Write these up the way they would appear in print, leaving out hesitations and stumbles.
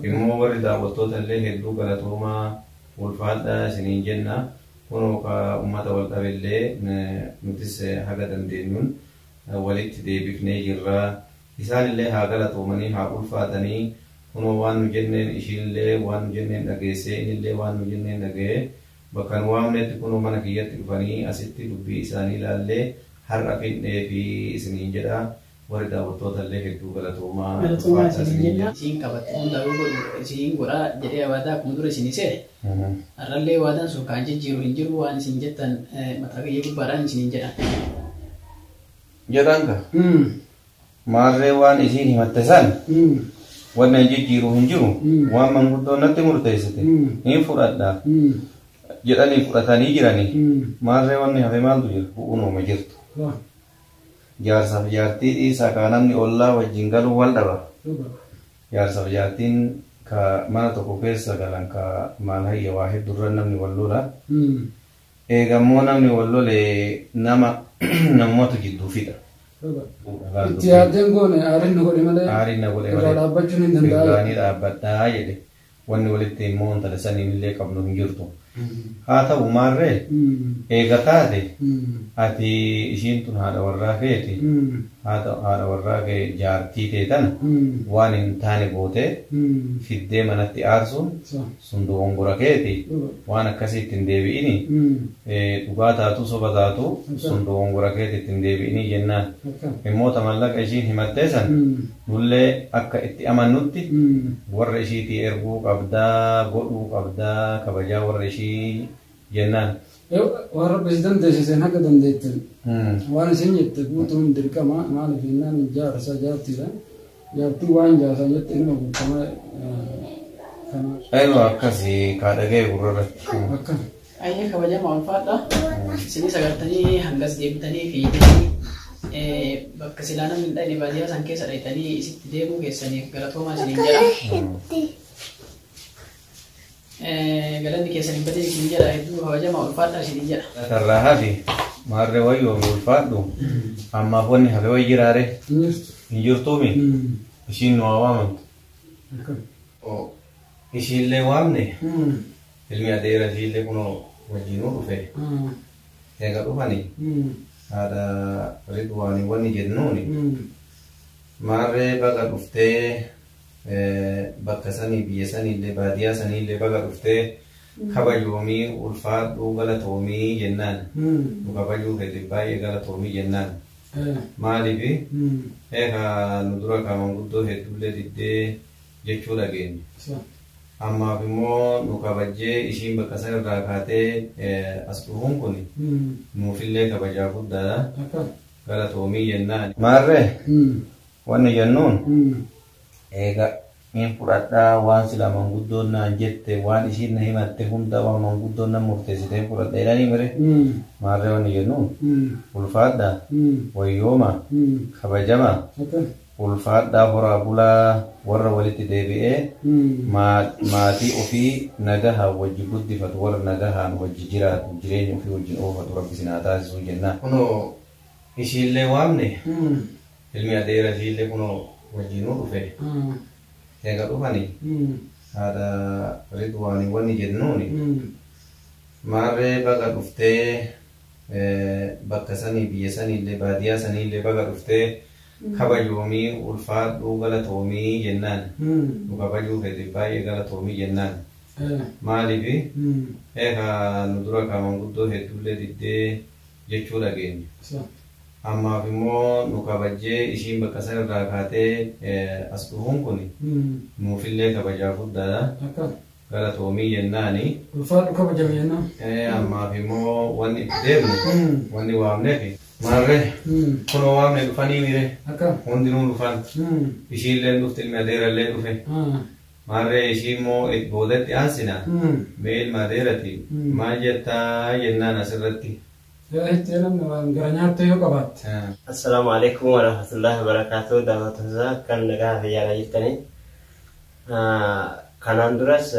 Immoo warri daawwattoota illee hedduu galatoomaa, ulfaadhaa isiniin jenna. Kunoo ka ummata wal dhabe illee nutis haga dandeenyuun walitti deebifnee jirra. Isaan illee haa galatoomanii, haa ulfaatanii. Kunoo waan nu jenneen ishiin illee waan nu jenneen dhageessee, inni illee waan nu jenneen dhaga'ee, bakka nu waamnetti kunoo mana kiyyatti dhufanii asitti dubbii isaanii ilaallee har'a fidnee fi isiniin jedha. Warri daawwattoota illee hedduu galatoomaa, Galatoomaa ulfaadhaa isiniin isiniin jenna. jenna. Isiin qabatte hunda yoo godhu isiin godha jedhee waadaa akkuma dura isinii seene. Har'allee waadaan sun kan jijjiiru hin jiru, waan isin jettan mataa kiyya gubbaadhaan isiniin jedha. Jedhan ka. Maarree waan isiin himatte san wanni an jijjiiru hin jiru, waan manguddoon natti murteessite hin fudhadha jedhanii fudhatanii jiranii. Maarree wanni hafe maaltu jira? Bu'uunuma jirtu. Jaarsaaf jaartii dhiisaa kaa namni ollaa wajjin galuu wal dhaba. Jaarsaaf jaartiin ka mana tokko keessa galan ka maal hayya waa hedduurra namni wal lola. Eegammoo namni wal lole nama namumatu jidduu fixa. Itti yaaddeen goone, aariin na godhe malee. Aariin na godhe irraa malee. Dhaabbachuun hin danda'amu. Irraanii dhaabbadhaa jedhe. Wanni walitti immoo intala saniin illee qabnu hin jirtu. Haa ta'u maarree, eega taate ati ishiin tun haadha warraa keeti. Haadha warraa kee, jaartii tee tana waan hin taane gootee fiddee manatti aarsuun sun dogongora keeti. Waan akkasii ittiin deebi'ini, dhugaa taatu soba taatu, sun dogongora keeti, ittiin deebi'ini jennaan. Immoo ta mallaqa ishiin himattee san nullee akka itti amannutti warra ishiitii erguu qabdaa, godhuu qabdaa, kabajaa warra ishii jennaan. Waan Rabbi si dandeessiseen haga dandeettin waan isin jette guutuun dirqama. Maaliif jennaan, jaarsa jaartiidha. Jaartiin waan jaarsa jette ilma guutamaa kanaaf. Aywa, akkasii kaa dhaga'e gurra irratti. Akka. Ayyee, kabajama, ulfaadha. Isinis agartanii hangas deemtanii fiigdanii bakka silaa namni hin dhayne baadiyyaa san keessa dhaytanii isitti deemuu keessaniif galatoomaa isiniin jedha. Galanni keessan hin badin isiniin jedha, hedduu kabajama, ulfaadha isiniin jedha. Karraa hafi maarree, wayyoo ulfaadhu, ammaaf wanni hafe wayi jiraare? Hin jirtu. Hin jirtuumi, ishiin nu haa waamamtu. Akka. Ishiillee waamne, ilmi adeera ishiillee kunoo wajjinuu dhufe. Eega dhufanii haadha Ridwaanii wanni jennuuni, maarree baga dhuftee, bakka sanii biyya saniillee baadiyyaa saniillee baga dhuftee, kabajoomii, ulfaadhuu, galatoomii jennaan. Nu kabajuu keetiif baay'ee galatoomii jennaan. Maaliifi, eega nu dura ka manguddoo hedduullee diddee jechuu dhageenye. Ammaaf immoo nu kabajjee ishiin bakka san irraa kaatee as dhufuun kun nuufillee kabajaa guddaadha. Akka. Galatoomii jennaan. Maarree wanni jennuun, eega hin fudhadhaa, waan sila manguddoon naan jette, waan ishiin na himatte hunda, waan manguddoon na murteessite hin fudhadha jedhanii mire. Maarree wanni jennuun, ulfaadhaa, wayyooma, kabajama, Akka. ulfaadhaa, horaa bulaa, warra walitti deebi'ee maatii ofii nagahaan wajji guddifatu, warra nagahaan wajji jiraatu, jireenya ofii wajjin oofatu Rabbi isin haa taasisuu jennaan. Kunoo ishiillee waamne, ilmi adeera ishiillee kunoo wajjinuu dhufe. Eega dhufanii haadha Ridwaanii wanni jennuuni, maarree baga dhuftee, bakka sanii biyya saniillee baadiyyaa saniillee baga dhuftee, kabajoomii, ulfaadhuu, galatoomii jennaan. Nu kabajuu keetiif baay'ee galatoomii jennaan. Maaliifi, eega nu dura ka manguddoo hedduullee diddee jechuu dhageenye. Ammaaf immoo nu kabajjee ishiin bakka san irraa kaatee as dhufuun kun nuufillee kabajaa guddaadha. Akka. Galatoomii jennaani. Ulfaadhu, kabajame jennaan. Ammaaf immoo wanni itti deemnu, wanni waamneefi maarree kunoo waamne, dhufanii mire. Akka. Hundinuu dhufan. Ishiillee dhufte, ilmi adeerallee dhufe. Maarree ishii immoo boodatti aansina. Mee ilma adeerati maal jettaa jennaan asirratti. Itti namni waan gara nyaattee yoo qabaatte. Assalaamu alaikum warahmatullahi wabarakatuh. Daawwattoota kan nagaa fayyaadha jirtanii. Kanaan duras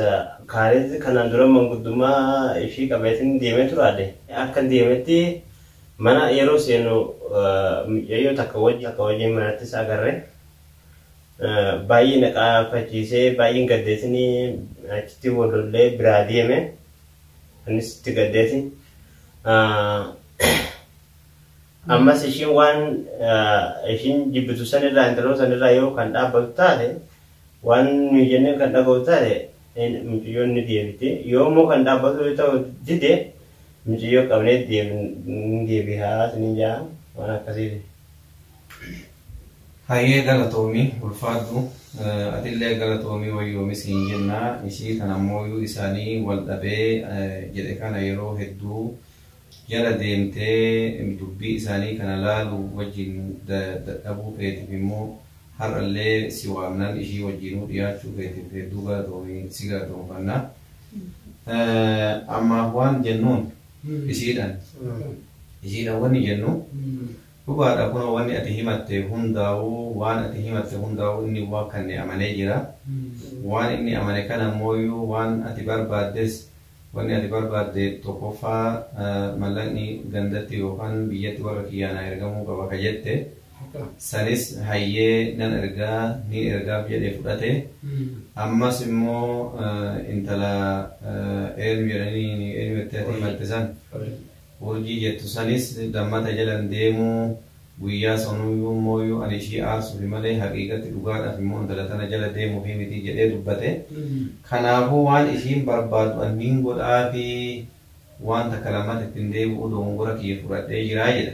kaanis kanaan dura manguddummaa ishii qabeetiin deemee turaadhe. Akka deemetti mana yeroo seenu mucayyoo takka wajji akka wajjin manattis agarre. Baay'ee na qaafachiisee baay'een gaddeesinii achitti walollee biraa deeme. Anis itti gaddeesin. Ammas ishiin waan ishiin jibbitu sanirraa intaloo sanirraa yoo kan dhaabbatu taate waan nuyi jennee kan dhaga'u taate mucayyoon ni deebiti. Yoo immoo kan dhaabbatu ta'u dide mucayyoo qabnee deebi'aa sinin jaa waan akkasiiti. Hayyee galatoomii ulfaadhu atillee galatoomii wayyoomi siin jennaa ishii kan ammoo isaanii wal dhabee jedhe kana yeroo hedduu jala deemtee dubbii isaanii kana laalu wajjin dadhabuu keetiif immoo har'allee si waamnan ishii wajjinuu dhiyaachuu keetiif hedduu galatoomii si galatoomfanna. Ammaaf waan jennuun ishiidhaan ishiidhaan wanni jennu dhugaadha kun wanni ati himatte hundaa'uu waan ati himatte hundaa'uu inni waa kan amanee jira. Waan inni amane kana ammoo waan ati barbaaddes wanni ati barbaadde tokkoffaa mallaqni gandatti yookaan biyyatti warra kiyyaanaa ergamuu qaba ka jette sanis hayyee nan ergaa ni ergaaf jedhee fudhate ammas immoo intala eenyu jedhanii eenyu jettee ati himatte san urjii jettu sanis lammata jalan deemuu guyyaa sanuyyuu immoo ani ishii aarsuufi malee haqiiqatti dhugaadhaaf immoo intala tana jala deemuufi miti jedhee dubbate. Kanaafuu waan ishiin barbaaddu anniin godhaafi waan takka lammata ittiin deebi'u dogongora kiyya fudhadhee jiraa jedha.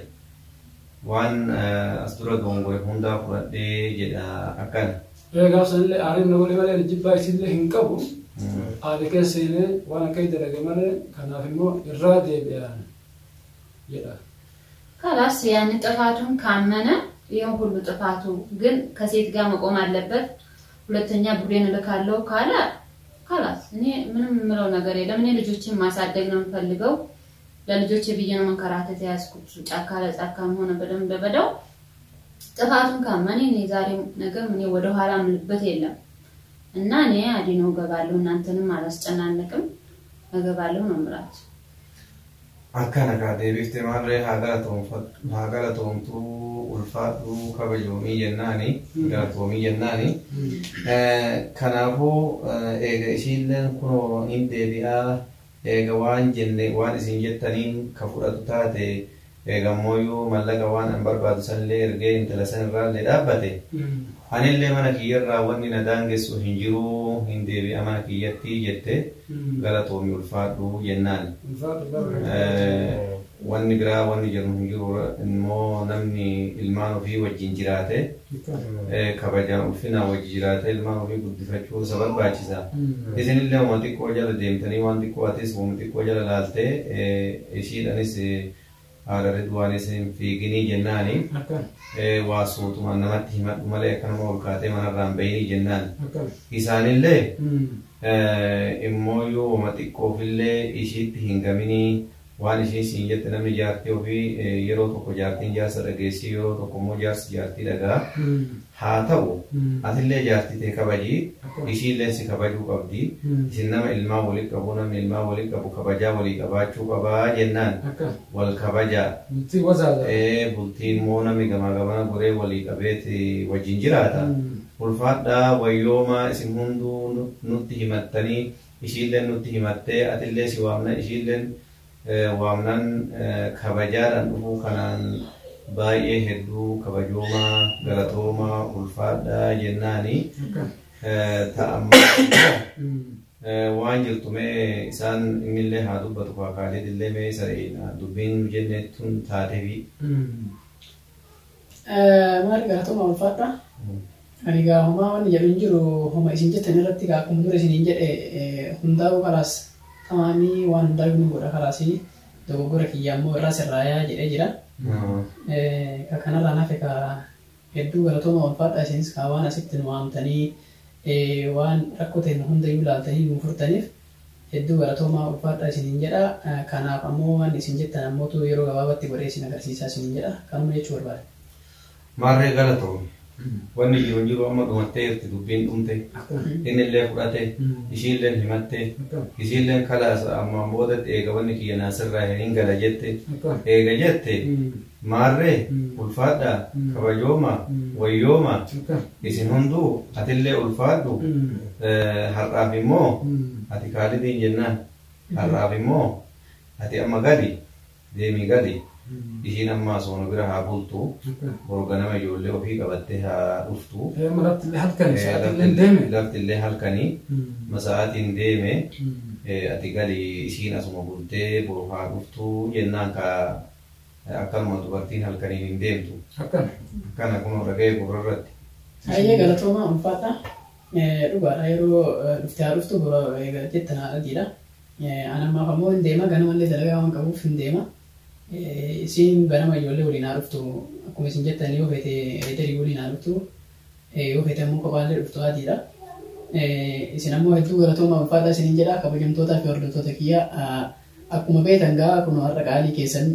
Waan as dura dogongore hundaa fudhadhee jedha akkana. Gaaf sanillee aariin na godhe malee jibbaa isiillee hin qabu. Aari keessa seenee waan akka dalage malee kanaaf immoo irraa deebi'a jedha. ከላስ ያን ጥፋቱን ካመነ ይሄን ሁሉ ጥፋቱ ግን ከሴት ጋር መቆም አለበት። ሁለተኛ ብሬን እልካለሁ ካለ ከላስ እኔ ምንም የምለው ነገር የለም። እኔ ልጆችን ማሳደግ ነው የምፈልገው። ለልጆቼ ብዬ ነው መንከራተት ያዝኩት። ጫካ ለጫካም ሆነ በደንብ በደው ጥፋቱን ካመነ እኔ ዛሬ ነገ እኔ ወደ ኋላ ምልበት የለም እና እኔ አዲኖ ገባለሁ፣ እናንተንም አላስጨናነቅም፣ እገባለሁ ነው የምላችሁ። Akkana kaa deebiftee maarree haa galatoomtuu ulfaadhuu kabajoomii jennaani galatoomii jennaani. Kanaafuu eega ishiilleen kunoo hin deebi'aa eega waan jenne waan isin jettaniin ka fudhatu taate eega ammoo mallaqa waan an barbaadu sanillee ergee intala sanirraallee dhaabbate. Anillee mana kiyyarraa wanni na daangessu hin jiru hin deebi'a mana kiyyatti jette galatoomii ulfaadhuu jennaan. Wanni biraa wanni jedhu hin jiru immoo namni ilmaan ofii wajjin jiraate kabajaan ulfinaa wajji jiraate ilmaan ofii guddifachuu isa barbaachisa. Isinillee waan xiqqoo jala deemtanii waan xiqqoo atis waan xiqqoo jala laaltee ishiidhanis haadha Ridwaanis hin fiiginii jennaani waa suutumaan namatti himadhu malee akkanuma ol kaatee manarraa hin bahinii jennaan. Isaanillee immoo yoo waan xiqqoofillee ishiitti hin gaminii waan ishiin siin jette namni jaartii ofii yeroo tokko jaartiin jaarsa dhageessii yeroo tokko immoo jaarsi jaartii dhagaa haa ta'u atillee jaartii ta'e kabajii ishiillee si kabajuu qabdi isin nama ilmaan walii qabu namni ilmaan walii qabu kabajaa walii qabaachuu qabaa jennaan wal kabajaa bultiin immoo namni gamaa gamana goree walii qabeeti wajjin jiraata. Ulfaadhaa wayyoomaa isin hunduu nutti himattanii ishiilleen nutti himattee atillee si waamna ishiilleen waamnan kabajaadhaan dhufuu kanaan baay'ee hedduu kabajoomaa galatoomaa ulfaadhaa jennaani ta'ammaa waan jirtu mee isaan innillee haa dubbatu kaakaaleetillee mee isa dubbiin jenne tun taateefi. Maali galatoomaa ulfaadhaa? Ani gaa homaa wanni jedhu hin jiru homa isin jettan irratti gaa akkuma dura isiniin jedhe hundaa'uu kalaas tamaamii waan hundaa'uu ni godha kalaasii dogoggora kiyya ammoo irraa sirraayaa jedhee jira. Ka kanarraa nafe ka hedduu galatooma ulfaadha isinis ka waan asitti nu waamtanii waan rakkoo ta'e hundayyuu laaltanii nu furtaniif hedduu galatooma ulfaadha isiniin jedha. Kanaaf ammoo waan isin jettan ammootu yeroo gabaabatti godhee isin agarsiisaa isiniin jedha. Kanuma jechuu barbaada. Maarree galatoome. Wanni jiru hin jiru amma dhumattee jirti dubbiin dhumte innillee fudhate ishiilleen himatte ishiilleen kalaas ammaan boodatti eega wanni kiyya naasirraa hin gala jette eega jette Maarree ulfaadhaa kabajooma wayyooma isin hunduu atillee ulfaadhu har'aaf immoo ati kaalidiin jennaan har'aaf immoo ati amma gali deemii gali ishiin amma soonu bira haa bultu boru ganama ijoollee ofii qabattee haa dhuftu. Laftillee halkanii sa'aatillee deeme. Laftillee halkanii masa'aatiin deeme ati gali ishiin asuma bultee boru haa dhuftu jennaan ka akkanuma dubartiin halkaniin hin deemtu. Akkana. Akkana kun dhaga'ee gurrarratti. Hayyee galatooma ulfaadha. Dhugaadha yeroo dhuftee haa dhuftu bora jettan haadhatiidha. Anammaaf ammoo hin deema ganamallee dalagaa waan qabuuf hin deema. Isiin ganama ijoollee waliin haa dhuftu akkuma isin jettan yoo feete eederii waliin haa dhuftu yoo feete ammoo kophaallee dhuftu haatiidha. Isin ammoo hedduu galatooma ulfaadha isiniin jedha kabajamtootaa fi hordoftoota kiyya akkuma beektan gaa kun har'a qaalii keessan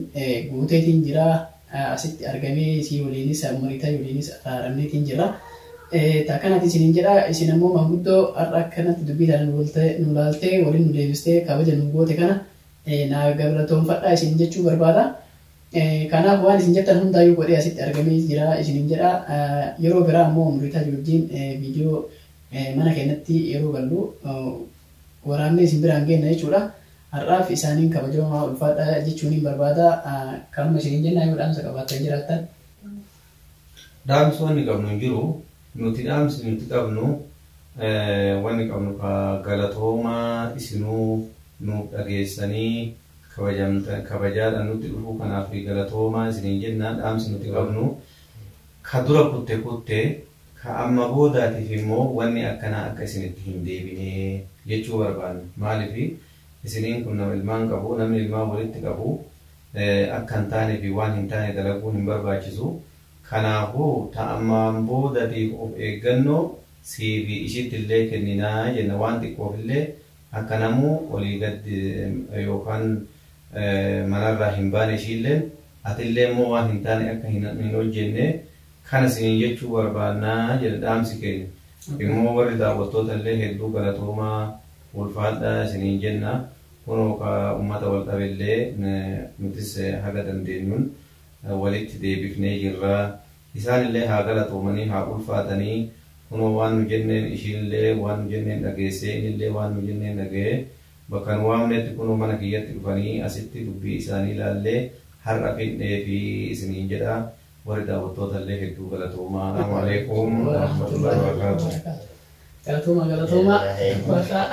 guuteetiin jira asitti argamee isii waliinis mariitaa waliinis araaramneetiin jira. Takkanatti isiniin jedha isin ammoo maanguddoo har'a akkanatti dubbii tana nu laaltee waliin nu deebistee kabaja nu goote kana naa galatoonfadhaa isin jechuu barbaada. Kanaaf waan isin jettan hundaayyuu godhee asitti argamee jira isiniin jedha. Yeroo biraa ammoo umriitaa wajjin viidiyoo mana keenyatti yeroo gallu waraabnee isin biraan geenna jechuudha. Har'aaf isaaniin kabajamaa ulfaadha jechuun hin barbaada. Kanuma isiniin jennaa yoo dhaamsa qabaattan jiraattan. Dhaamsi wanni qabnu hin jiru. Nuti dhaamsi nuti qabnu wanni qabnu ka galatoomaa isinuu nuuf dhageessanii kabajaadhaan nutti dhufuu kanaaf galatoomaa isiniin jennaan dhaamsi nuti qabnu ka dura kutte kutte ka amma boodaatiif immoo wanni akkanaa akka isinitti hin deebinee jechuu barbaanna. Maaliif isiniin kun nama ilmaan qabu namni ilmaan walitti qabu akka hin taane fi waan hin taane dalaguun hin barbaachisu. Kanaafuu ta ammaan boodaatiif of eeggannoo siifi ishiitti illee kenninaa jenna waan xiqqoof illee akka namuu olii gad yookaan manarraa hin baane ishiilleen atillee immoo waan hin taane akka hin hojjenne kana isiniin jechuu barbaannaa jedha dhaamsi keenya. Immoo warri daawwattoota illee hedduu galatoomaa ulfaadhaa isiniin jenna. Kunoo ka uummata wal qabellee nutis haga dandeenyuun walitti deebifnee jirra. Isaan illee haa galatoomanii haa ulfaatanii kunoo waan nu jenneen ishiinillee waan nu jenneen dhageessee innillee waan nu jenneen dhaga'ee bakka nu waamnetti kunoo mana kiyyatti dhufanii asitti dubbii isaanii ilaallee har'a fidnee fi isiniin jedha warri daawwattoota illee hedduu galatoomaa. Assalamu alaikum warahmatullahi wabarakatuh. Galatooma galatooma. Ulfaadhaa.